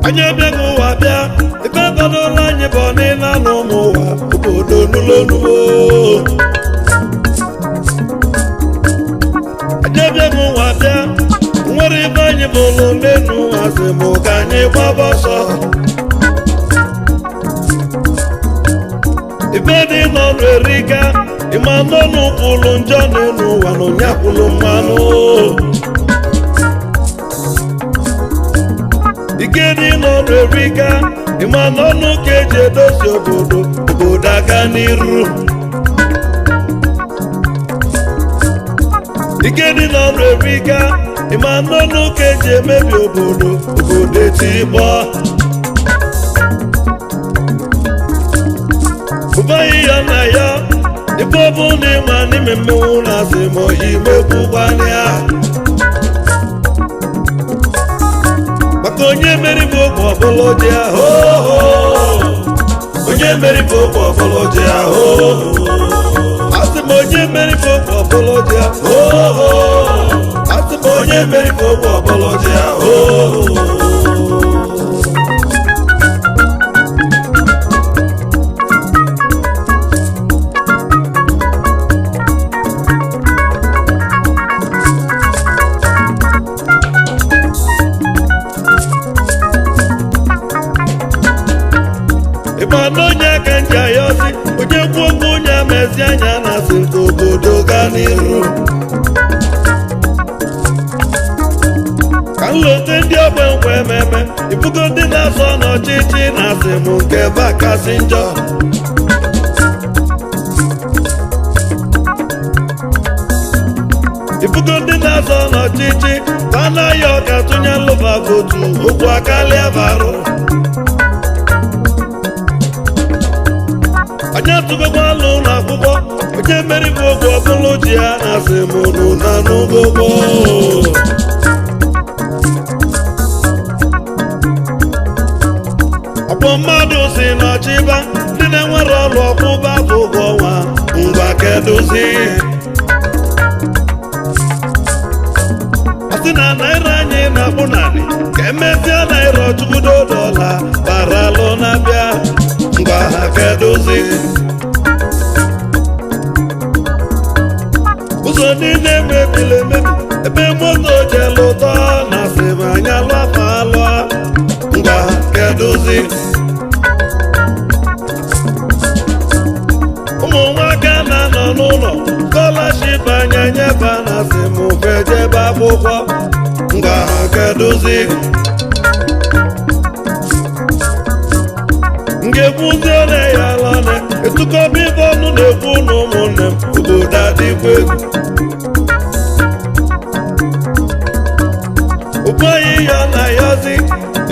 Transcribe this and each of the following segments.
Anyị abịaghị ụwa bịa ife badola anyị bụ ọnịna na ụmụ ụwa obodo nụlọnuo. Anyị abịaghị ụwa bịa nwere ife anyị bụlụ n'enu asị m ka anyị gbaba ọsọ. Ife dị n'ọnụ erika ịma n'ọnụ kwụlụ njọ n'enu ụwa na onye kwụlụ mmanụ. Ike dị n'ọnụ erika ịma n'ọnụ ka eji edozi obodo obodo aga n'iru. Ike dị n'ọnụ erika ịma n'ọnụ ka eji emebi obodo obodo etikpọ. Ụbọghị ya na ya ife ọ bụ na ịma n'ime mmenwu na asị ma oyi mekwukwana ya. Maka onye meri bụ okwu ọbụla ji ahụ, onye meri bụ okwu ọbụla ji ahụ, asị m onye meri bụ okwu ọbụla ji ahụ, asị m onye meri bụ okwu ọbụla ji ahụ. Ịma na onye aka nji ayọzi onye kwu okwu onye amezi anya na asị nke obodo gaa n'iru. Ka nlote ndị ogbe nkwa ememe ibugo ndị na-azọ n'ọchịchị na asị m nke ebe a kasị njọ. Ibugo ndị na-azọ n'ọchịchị ka anaghị ọka tụnye lụba votu okwu akarịa barụ. Anyị atụgokwa ụlọ akwụkwọ onye mmeri bụ okwu ọbụla ji ya na asị m nụ na n'ugogbo. Ọkpọ mmadụ si n'ọchịba ndị na-enwere ọrụ ọkwụba bụ ụgwọ ọnwa ngwa kedụzi. Ọ sị na naira anyị na-akpụ narị ka emesịa naira ọchụkwudo dọla bara alụ na-abịa ngwa ha kedụzi. Ụzọ niile mebiri emebi ebe moto jere ụtọ na asị m anya lụọ alụọ ngwa ha kedụzi. Ụmụ nwaka na-anọ n'ụlọ skọlaship anya nyeba na asị m fejebe akwụkwọ ngwa ha kedụzi. Nga-ekwuzi ole ya lọne etukọba ibe ọnụ na-ekwu na ụmụnne m obodo adịkwa egwu. Ụbọghị ya na yazi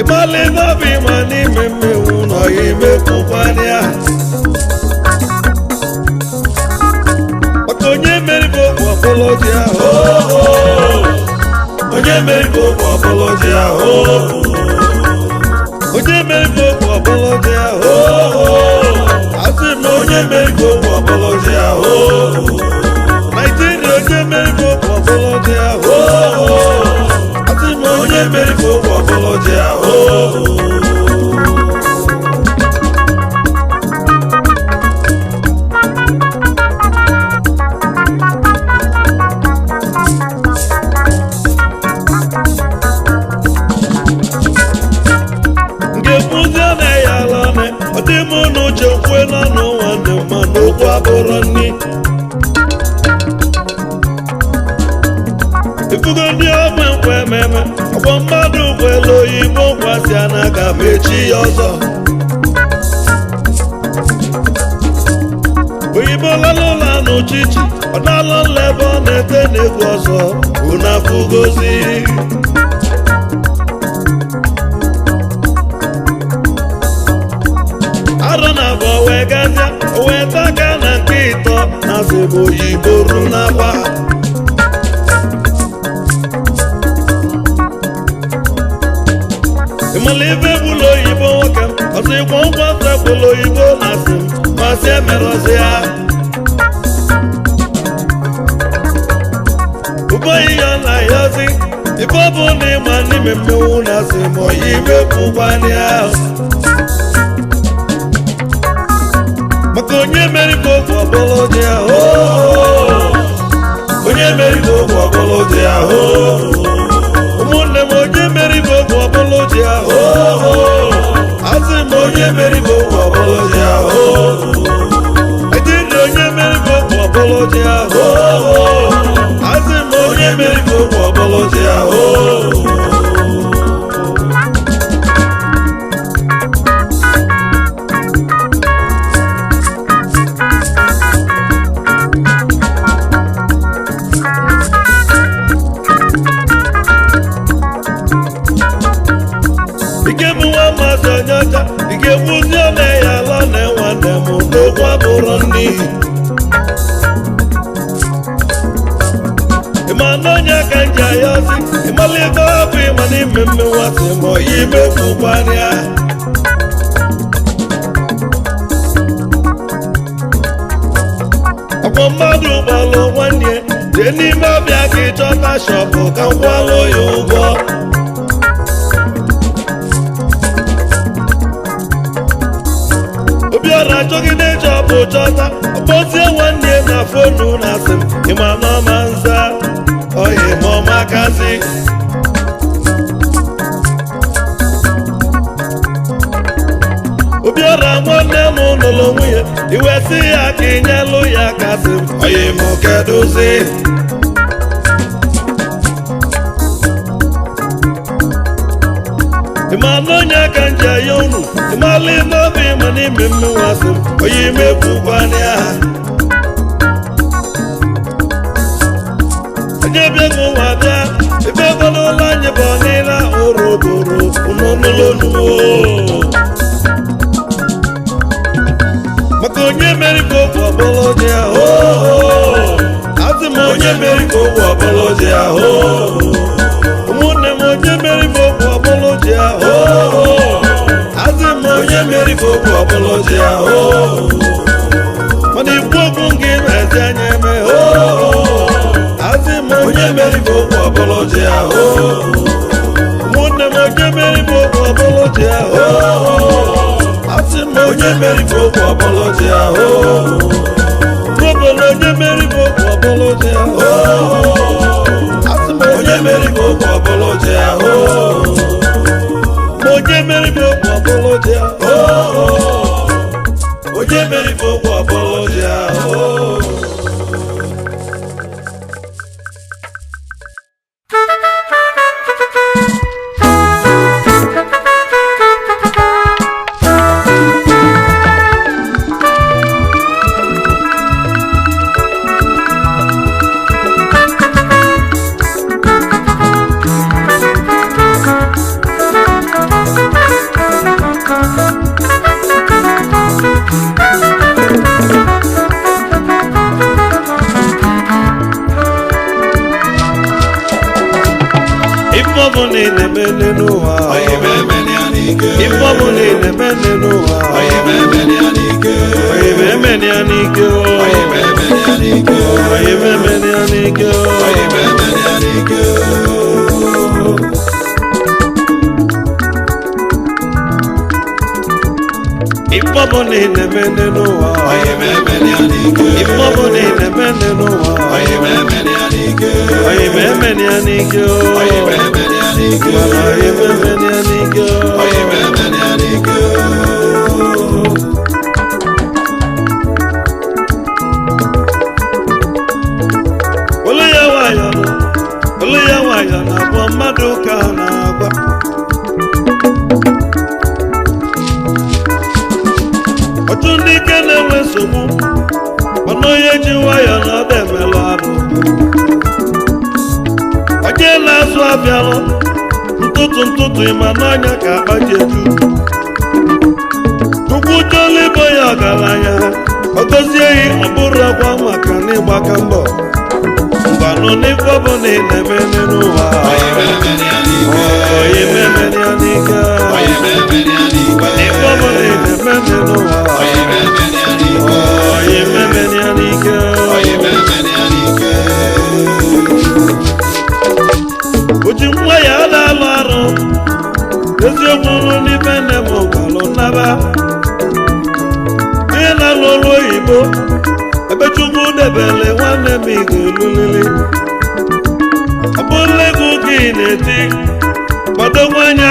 ịmala ebe ọ bụ ịma n'ime mmenwu nọ ya imekwukwana ya. Maka onye meri bụ okwu ọbụla ji ahụ, onye meri bụ okwu ọbụla ji ahụ, onye meri bụ okwu ọbụla ji ahụ, asị m onye meri bụ okwu ọbụla ji ahụ. Naijiria onye meri bụ okwu ọbụla ji ahụ, asị m onye meri bụ okwu ọbụla ji ahụ. Nga-ekwuzi ọ ya ala ọ dị m n'uche nkwe n'ọnụ nwanne m mana okwu abụrụ nni. Ifugo ndị ogbe nkwa ememe ọgbọ mmadụ kwelu oyibo nkwasị anaga m echi ya ọzọ. Oyibo lala ụlọ n'uchichi ọ dala nla ebe ọ na-ete n'egwu ọzọ unu afụgozi. Arọ na abụọ wee gazia wee taka na nke ịtọ na asị m oyibo ru n'akwa. Ịmala ife gbula oyibo nwoke m ọsọ ịkwọ nkwa nta gbula oyibo na asị m masị emerọzi ya. Ụbọghị ya na yazi Ife ọ bụ na ịma n'ime mmenwu na asị ma ọya imepụkwanị ahụ. Maka onye mere ife okwu ọbụla dị ahụ. Onye mere ife okwu ọbụla dị ahụ. Ụmụnne m onye mere ife okwu ọbụla dị ahụ. Asị m onye mere ife okwu ọbụla dị ahụ. Ejiri onye mere ife okwu ọbụla dị ahụ. Asị m onye mere ife okwu ọbụla dị ahụ. Ike m nwa mmasị onye ọcha, ike gwuzi ome ya ala na nwanne m n'okwu abụrụ nni. Ịma na onye ka nji aya ọsị, ịmala ebe ọ bụ ịma n'ime mmenwasị ma ọ ya imefukwanịa. Ọkwa mmadụ gbalụ nwanne jee n'ime ọbịa ka ịchọta shọpụ ka m kwalụ ya ụgwọ. Obiọra achọgide chọpụ chọta ọkpọzie nwanne na fonu na asị m ịma n'ọma nza oyi ma ọma kasị. Obiọra nwanne m nụrụ nwunye iwe sị ya ka ịnyelụ ya kasị m oyi m kedụzi. Ịma na onye ka nje ya unu ịmala ime obi ịma n'ime mmenwasị m onye imefukwanị aha. Onye bịago ụwa bịa ebe ebe n'ụlọ anyị bụ ọnịla ụrụ bụrụ unu n'ụlọ. Maka onye mere ka okwu ọbụla dị ahụ. Asị m onye mere ka okwu ọbụla dị ahụ. Ụmụnne m onye mere ka okwu ọbụla dị ahụ. Asị m onye mere ka okwu ọbụla dị ahụ. Mana ikwu okwu gị na-ezi anya eme. Asị m onye mere ka okwu ọbụla dị ahụ. Ụmụnne m onye mere ka okwu ọbụla dị ahụ. Asị m onye mere ka okwu ọbụla dị ahụ. Robolo onye mere ka okwu ọbụla dị ahụ. Asị m onye mere ka okwu ọbụla dị ahụ. Onye mere ka okwu ọbụla dị ahụ. Onye mere ka okwu ọbụla dị ahụ. Ife ọbụla ị na-eme n'ụwa, ife ọbụla ị na-eme n'ụwa, onye ma emene ya n'ike, onye ma emene ya n'ike. Ife ọbụla ị na-eme n'ụwa, ife ọbụla ị na-eme n'ụwa, onye ma emene ya n'ike, onye ma emene ya n'ike. Olu ya nwayọ, olu ya nwayọ na-abụ mmadụ ka ọ na-agwa. Ọtụtụ ndị ike na-enwe nsogbu, mana onye ji nwayọ na ọ na-emelụ arụ. Onye na-azụ abịalụ ntụtụ ntụtụ ịma n'ọnya ka akpa ji eju. Chukwu chọọla ịbụ ya ọgaranya, ọ gọzie ya ọ bụrụ ọkwa maka na ịgbaka mbọ. Mgbanụ n'ife ọbụla ị na-eme n'ụwa, onye memere ya n'ike. Ife ọbụla ị na-eme n'ụwa, onye memere ya n'ike. Oji Eziokwu nụ n'ife nne m gwalụ nnaba. Onye na-alụ ọrụ oyibo, ebe Chukwu debele nwanne m ị ga-elulili. Ọ bụla egwu ka ị na-eti, kwadokwa anya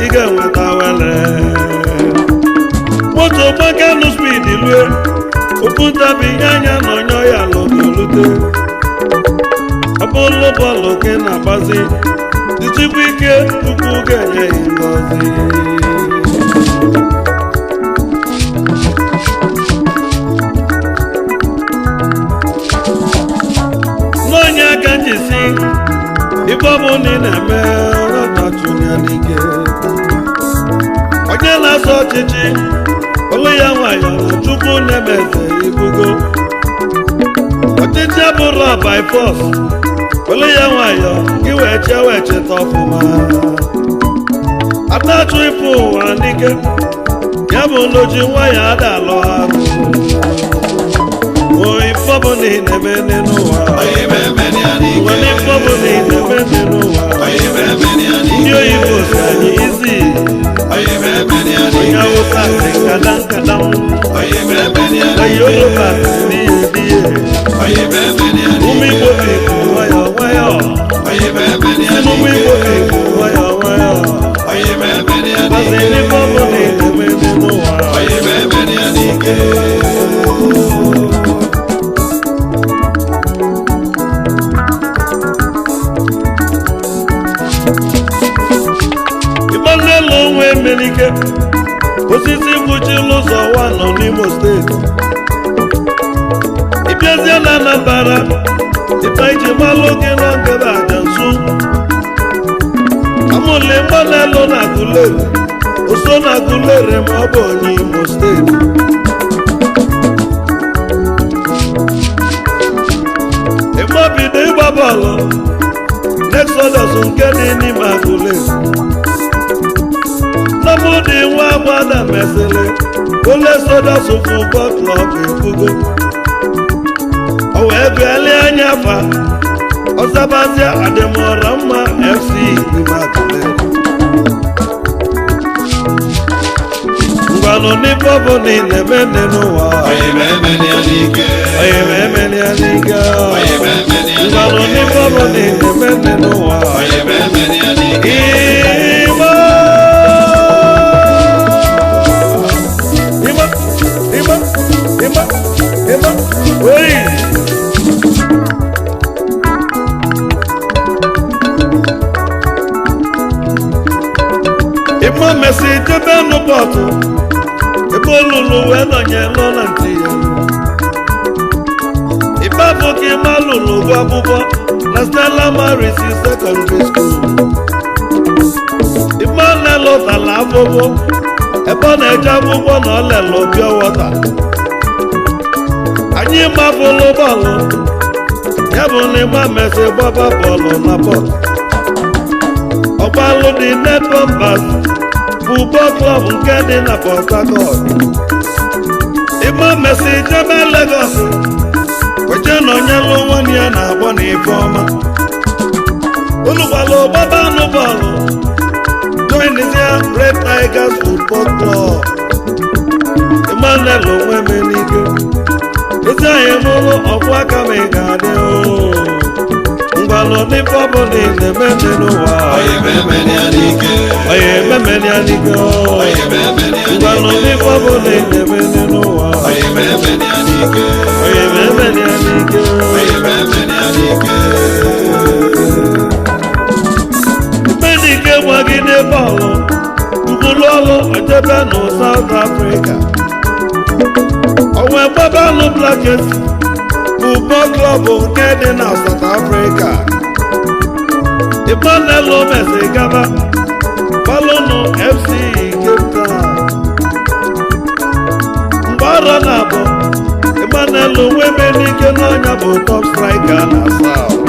ị ga-enweta wele. Moto gbakanụ spidi lue, okwu ntabi anya na onye ya lụgolute. Ọ bụlụ bọọlụ ka ị na-agbazi, dịchikwa ike, Chukwu ga-enye ya ngọzi. N'onye aka njisi, ife ọbụla ị na-eme ọrọtachụnya n'ike. Onye na-asọ ọchịchị, olu ya nwayọ na Chukwu na-eme eze ibugo. Ọchịchị abụrụ by force, olu ya nwayọ gị wee chee wee cheta ọfụma. Atachụ ife ụwa n'ike, ya bụ n'oji nwayọ adalụ arụ. O ife ọbụla ị na-eme n'ụwa, nwere ife ọbụla ị na-eme n'ụwa. Ndị oyibo si anyị isi, onye Awụsa si nkada nkada m, onye Yoruba si n'ihe n'ihe. Ụmụ Igbo bi bụ nwayọ nwayọ, si n'ụmụ Igbo bi bụ nwayọ nwayọ. Mazi n'ife ọbụla ị na-eme n'ụwa. Ịgbaziela onwe emelike, osisi mkpuchiri ụzọ wa nọ n'Imo steeti. Ịbịazie na Anambra, ịba iji gbalụ gị na ngebe aja nsu. Amụlị mgbalelu na Aguleri, oso na Aguleri ma ọ bụ onye Imo steeti. Ịgba bido ịgba bọọlụ n'Exodus nke dị n'ime Aguleri. Nnamdi nwa agbada mesịrị ụlọ Exodus Football Club ebugo. O wee bịalie anya afa ọzabazia adịmọra mma FC n'ime Aguleri. Ngwanụ n'ife ọbụla ị na-eme n'ụwa, onye ma emeli ya n'ike. Ngwanụ n'ife ọbụla ị na-eme n'ụwa. Igbo Igbo Igbo Igbo Igbo oyi. Igbo mesi jebe nụpọtụ, ebe olulu wee nọnye lụ na ntị ya. Igbo bụ ka ịma lụrụ ụgwọ akwụkwọ na Stella Maris Secondary School. Igbo na-elụtala akwụkwọ ebe ọ na-eje akwụkwọ na ọ lelụ pure water. Anyị mapụlụ bọọlụ, ya bụ na ịgba mesị gbaba bọọlụ na bọọlụ. Ọgbalụ dị Net Bombers Football Club nke dị na Port Harcourt. Ịgba mesị jebe Lagos, kweje na onyelụ nwanne ya na-agbọ na ife ọma. Unu gbara ọgbaba anụ bọọlụ, joinizia Red Tigers Football Club. Emmanuel onwe m n'ike, ezi anyị mụrụ ọkwụ aka m ị ga-adị oo. Ngwanụ n'ife ọbụla ị na-eme n'ụwa, onye ememeli ya n'ike oo. Ngwanụ n'ife ọbụla ị na-eme n'ụwa, onye ememeli ya n'ike. Mmenike gbagide bọọlụ ugburu ọlụ ojebe na South Africa. Onwe gbabalụ Blackers Football Club nke dị na South Africa. Emmanuel Messi gaba gbalụnụ FC Cape Town. Mgbe arọ na-abụ, Emmanuel Nwemenike n'ọnya bụ top striker na South.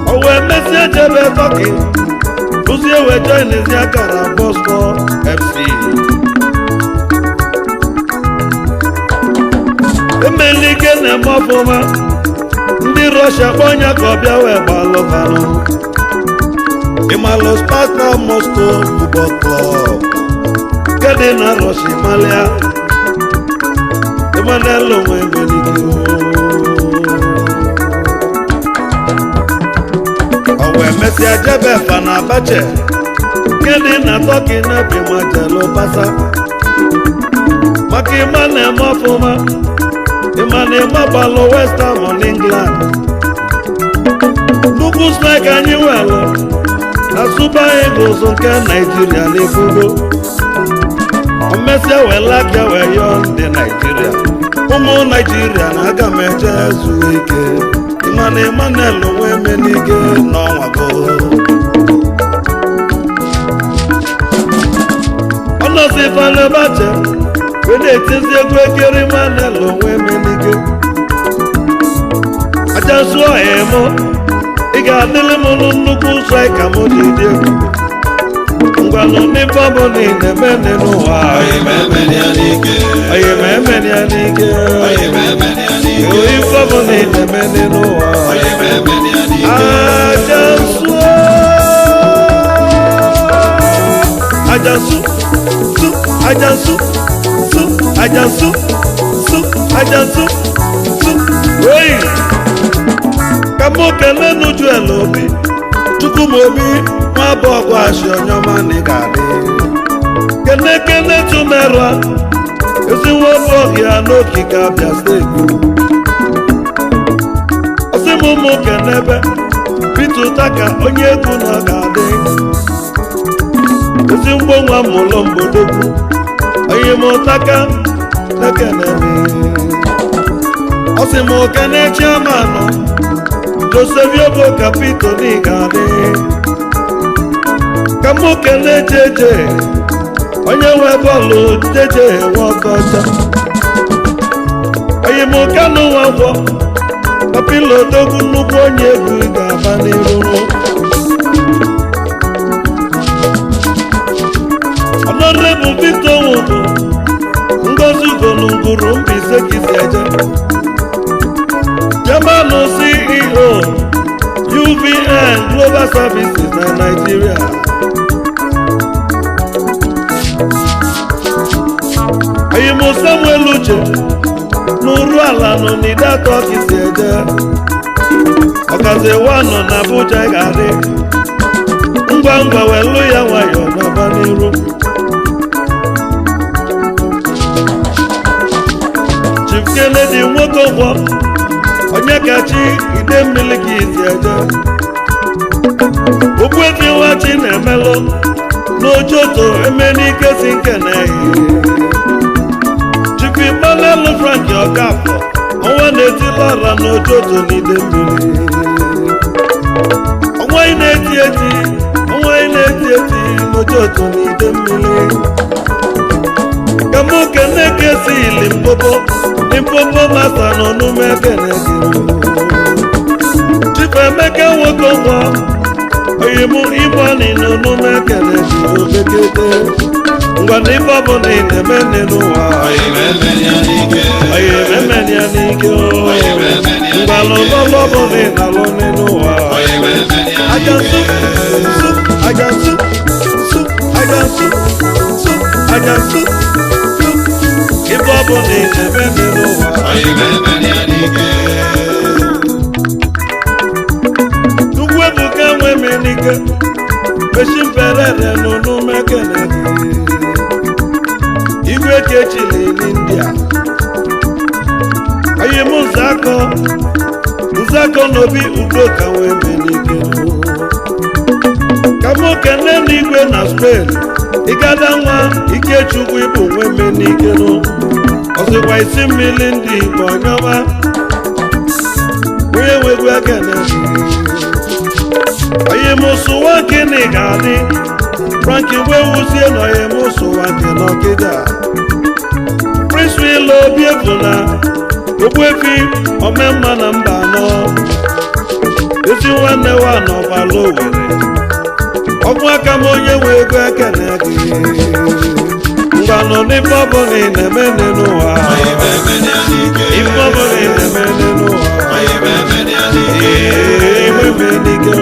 O wee mesie jebe Turkey, lụzie wee joinizi akara Bosco FC. Emelike na-eme ọfụma, ndị Rọshia kpọọ ya ka ọ bịa wee gbalụ balụ. Ịmalụ Spartak Moscow Football Club nke dị na Russia malia Emmanuel Nwemenike. O wee mesịa jebe Fenerbahce nke dị na Turkey na Bimajelu Basa maka ịma na-eme ọfụma. Ịma na ịma gbalụ West Ham n'England, nnukwu strike anyị welụ na Super Eagles nke Naijiria na-ebugo. O mesịa wee aka wee yọọ ndị Naijiria, ụmụ Naijiria, na aga m eje zuo ike. Ịma na Emmanuel Nwemenike n'ọnwago ọnọzi Fenerbahce wee na-etizi egwu ekiri. Emmanuel Nwemenike aja emo, ị ga-adịrị m nnukwu striker m ji dị ebube. Ngwanụ, n'ife ọbụla ị na-eme n'ụwa, onye ma emeni ya n'ike. Ife ọbụla ị na-eme n'ụwa, aja ajansu su, ajansu su, ajansu su, ajansu su oyi. Ka mụ kelee Nujuel Obi Chukwumobi nwa bọgụ ashi onyeọma na ị ga-adị. Kene kene tụmerụa ezigbo ọhịa n'okike Abịa Steeti. Ọsị m ụmụ kenebe Peter Ụtaka, onye egwu na ọ ga-adị ezi mgbo nwa mụlụ mgbodogwu onye m ụtaka na-ekeneme. Ọsị m kene chiamanụ Joseviobo Kapito n'ịga-adị. Ka mụ kene Jeje, onye nwe bọọlụ, Jeje Nwokocha. Onye m Kanu Nwankwọ Papilo Odogwu, nnukwu onye egwu, ga-aba n'iru. Honorable Victor Nwoko Ngozi Ugolunguru Mbaise kisi eje, Chairman, CEO, UVN Global Services na Nigeria. Oyimo Samuel Uche n'uru ala nọ n'Idatọ kisi eje, ọkazi wanọ na Abuja, ga-adị ngwa ngwa welu ya nwayọọ n'ọba n'iru. Chief Kennedy Nwokonkwọ, onye kachi ide mmiri ka izi eje, Ogbuefi nwachi na-emelụ n'Ojoto Emenike si nke na-ehi. Chief Emmanuel Frank Ọkafọ, ọnwa na-etili ọra n'Ojoto n'ide mmiri, ọnwa ị na-eti eti, ọnwa ị na-eti eti n'Ojoto n'ide mmiri. Ka mụ kene kesi Limpopo, Limpopo masa n'ọnụme kene gị. Chief Emeka Nwokonkwọ, oyimu Imoni n'ọnụme kene gị obekete. Ngwa, na ife ọbụla ị na-eme n'ụwa, oyi ememeni ya n'ike o. Ngwa, n'ụlọ ọbụla ị na-alụ n'ụwa, ajansu su, ajansu su, ajansu su, ajansu su, ife ọbụla ị na-eme n'ụwa. Chukwu Ebuka Nwemenike mechi mperere n'onume kene gị. Igwe kechili n'India. Onye m nzakọ nzakọ n'obi Udoka Nwemenike. Ka mụ kene n'igwe na Spain, ịgada nwa Ikechukwu ịbụ Nwemenike nụ ọzịkwa isi mmiri ndị Igbo ọnyọma onye nwegwu ekene gị. Onye m sụwa gịnị ga-adị Franki wee wuzie na onye m sụwa gị n'Ọkịda. Prince Will Obi Efuna Ogbuefi Omemma na mba anọ, ezi nwanne wa n'ọbala Owere ọgwụ aka m, onye nwe ego ekene gị. Ngwanụ, n'ife ọbụla ị na-eme n'ụwa, ife ọbụla ị na-eme n'ụwa, ee, enwe m enike.